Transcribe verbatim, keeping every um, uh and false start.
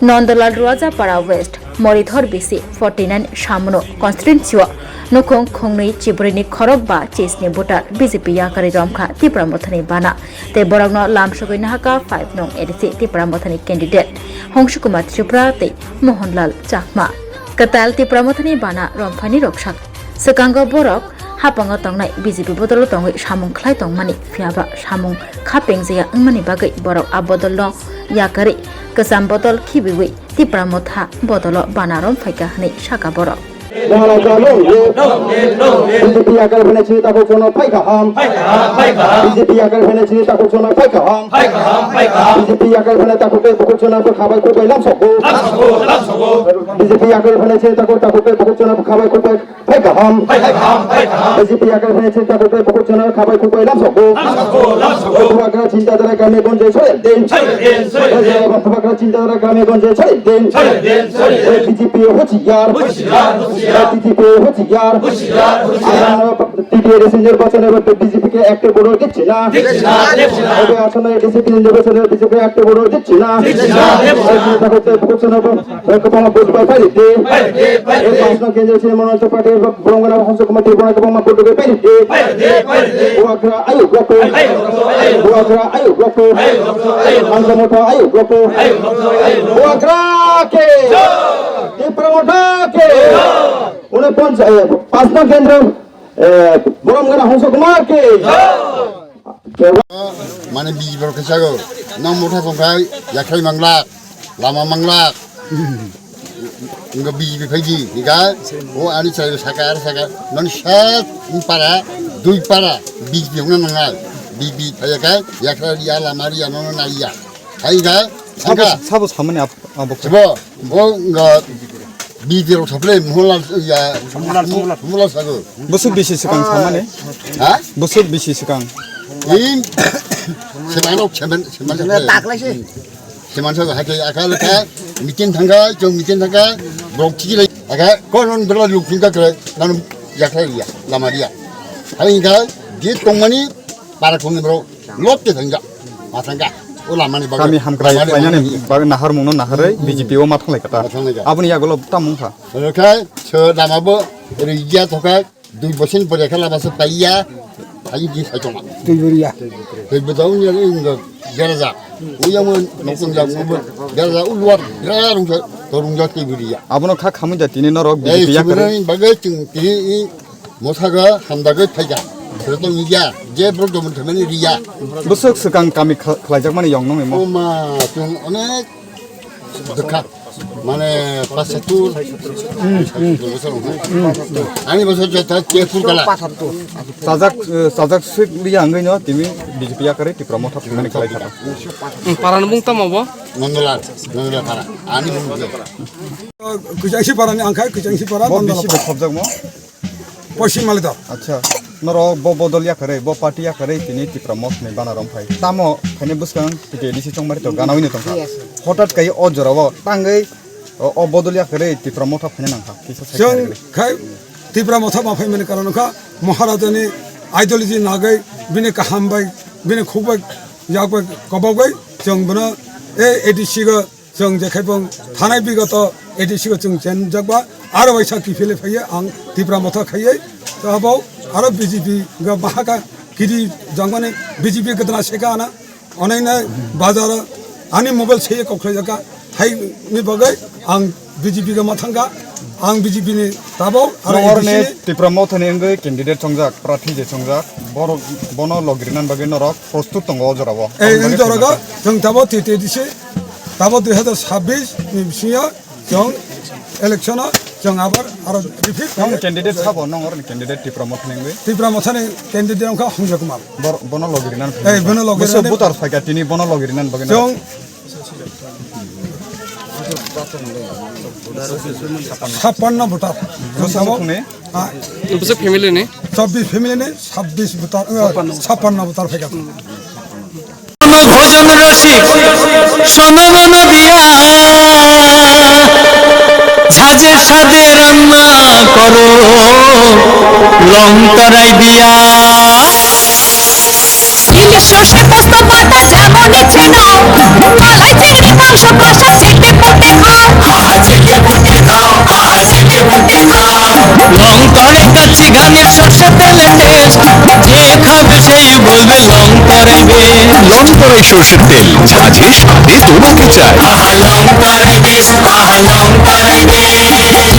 Nondalal Ruajapara West, Moridhor bisi forty nine Samuno constituency o nukhung khungnwi chibrwini khorok ba chisni voter B J P yakarwi romkha Tipra Mothani bana. Tei borokno lamsogwi nahaka five nong A D C Tipra Mothani candidate Hongsu Kumar Tripura tei Mohanlal Chakma. Kwtal Tipra Mothani bana romphani rok sak. Swkango borok hapango tongnai B J P bodolo tongwi samung khlai tongmani, phiyaba samung kha pengjaya wngmani bagwi borok a bodolno yakarwi kwcham bodol khibiwi Tipra Motha bodolo bana romphaikha hwnwi sakha borok. Mohanlal Chakma, B J P yakarwi phainai chini takhuk chwngno phai kaham. B J P yakarwi phainai chini takhuk chwngno phai kaham. B J P yakarwi phainai takhuk tei bukhuk chwngno khabai khukbai lamsogo. B J P yakarwi phainai chini takhuk, takhuk tei bukhuk chwngno khabai khukbai phai kaham. B J P yakarwi phainai chini takhuk tei bukhuk chwngno khabai khukbai lamsogo. Bubagra chinta dhara grame gonje chhoriye din. Bubagra chinta dhara grame gonje chhoriye din. B J P hushiyar. B J P hushiyar. T T A D C নির্বাচনে B J P কে একটা ভোটও দিচ্ছি না। দিচ্ছি না, দিচ্ছি না। তবে আসন্ন A D C নির্বাচনে B J P একটা ভোটও দিচ্ছি না। দিচ্ছি না, দিচ্ছি না। এই চিন্তা করতে ভোট শোনাবো। কপাল বুঝ পাই পারি দে। এই পাঁচ নং কেন্দ্রীয় মনোনীত প্রার্থী বরমগোলা হংস কুমার ত্রিপুরা কপাল বুঝ পাই পারি দে। পারি দে, পারি দে। Bubagra ayuk rokto. Ayuk rokto, ayuk rokto. Bubagra ayuk rokto. Ayuk rokto, ayuk rokto. Hangsa Motha ayuk rokto. Ayuk rokto, ayuk rokto. Bubagra ke. জয়। Tipra Motha ke. জয়। Une ponch, eh, পাঁচ নং কেন্দ্র, eh, বরমগোলা হংস কুমার ke. জয়। Mane B J P rok khe sago, nang motha tongkhai, yakhrai manglak, lama manglak. Wngkha B J P phaidi, hingkha o ani chwrai saka, ari saka, nang sat para, dui para, B J P wngna nangnai. B J P phaiya khe, yakhrai riya, lama riya, nono naiya. Hai hingkha, Sabo, hingkha. Sabo samani ap-, abok. Sabo, bo, wngkha, B J P rok saple, Mohanlal, ya, Mohanlal, Mohanlal. Mohanlal sago. Bwswk bisi swkang samani? Ha? Bwswk bisi swkang? Im, seman rok, seman, seman rok. Taklai se. Seman rok, hai ke, aka, aka, meeting thangka, chwng meeting thangka, borok chiki lai, aka, konon berla luk thangka kre, nanu yakhrai riya, lama riya. Hai hingkha, gate tongmani, para khungni borok, lok te thangka, ma thangka, o lama ni bagwi. Kami hamkrai lama ni khlainani bagwi. Bagwi naharmungno naharwi, hmm, B J P o ma thanglai kata. Ma thanglai kata. Aboni yagulo tamung kha. Oke, so lama bo, riya thoka, Dui bosin pore khe lama se paiya, hai di sai tongma. Twi buriya. Twi bujau ni ring do geraja. Uya mo nokong ja mo geraja u luar geraja rung ja to rung ja twi buriya. Abono kha khamwi ja tini norok Ei B J P ya kare. Sibirani bagai chwng tini i mosaga hamdagai phaiga. Sero tong ya je bro domun khamani riya. Bwswk swkang kami kha-, khlaijakmani yong nong imo. Oma chwng onek Dukha. Mane, pas satu. Ani bosor jota, ke full kala. Sajak, eh, sajak sik liya angino, timi B J P ya kare, Tipra Motha phaimani khalai dikha. Hmm, parani bung tamo bo? Nondola, Nondola para. Ani bung. Kuchangsi parani angkhai, kuchangsi para, Bo Nondola bisi para. Bo khobjakmo? Poschim Malitor. Acha, norok bo bodol yakarwi, bo party yakarwi tini Tipra Motha ni bana romphai. Tamo phaini bwskang T T A D C chongmari to ganawi ni tongkha. Yes, sir. Hotat kai o jorao tangwi o, o bodol yakarwi Tipra Motha phaina nangkha. Kisa sai Chwng kharwi. Khai Tipra Motha ma phaimani karon wngkha Maharaja ni ideology nagwi bini kaham bai, bini khuk bai, yak bai, kobok bai chwng bono e A D C go Chwng je khai bong thanai bigoto A D C o chwng chenjak ba, aro waisa kiphilwi phaiya ang Tipra Motha khaiwi. To abo aro B J P ga bahaka kiri jangmani B J P gadna seka ana. Onaina bazar ani mobile seye kok khlai jaka. Hai ni bagwi ang B J P ga ma thangka. Ang B J P ni tabok aro Nongor A D C ni ni Tipra Motha ni wngwi candidate chongjak, prarthi je chongjak. Borok bono logirina bagwi norok prostut tongo o jorao. Ei, Aboni bagwi jorao chongjak. Chwng tabok T T A D C. Tabo dui hazar sabbish ni bisingo chwng election o chwng abar aro repeat Chwng khainai. Candidate sabo nong oroni candidate Tipra Motha ni wngwi? Tipra Motha ni candidate wngkha Hongja Kumar. Bor-, bono logi rinan Ei, bono logi Bwswk rinan. Voter phaikha tini bono logi rinan bagwi Chwng sappanno voter. Bwswk Tabo, sukni? Ah, Bwswk family ni? Chobbish family ni, sabbish voter, eh, sappanno voter phaikha. ভোজন রসিক শোনো মন দিয়া, সাজে সাজে রান্না করো লং তরাই দিয়া। ইলিশ রসে পোস্ত বাটা যেমন ইচ্ছে নাও, মালাই চিংড়ি মাংস কষা সিটি ফুডে अच्छी घानी सरसों तेल टेस्ट, जे खाबे से बोलबे लौंग तोरे बेस्ट। लौंग तोरे सरसों तेल, झाझे स्वादे दोनों के चाय। आहा लौंग तोरे बेस्ट, आहा लौंग तोरे बेस्ट।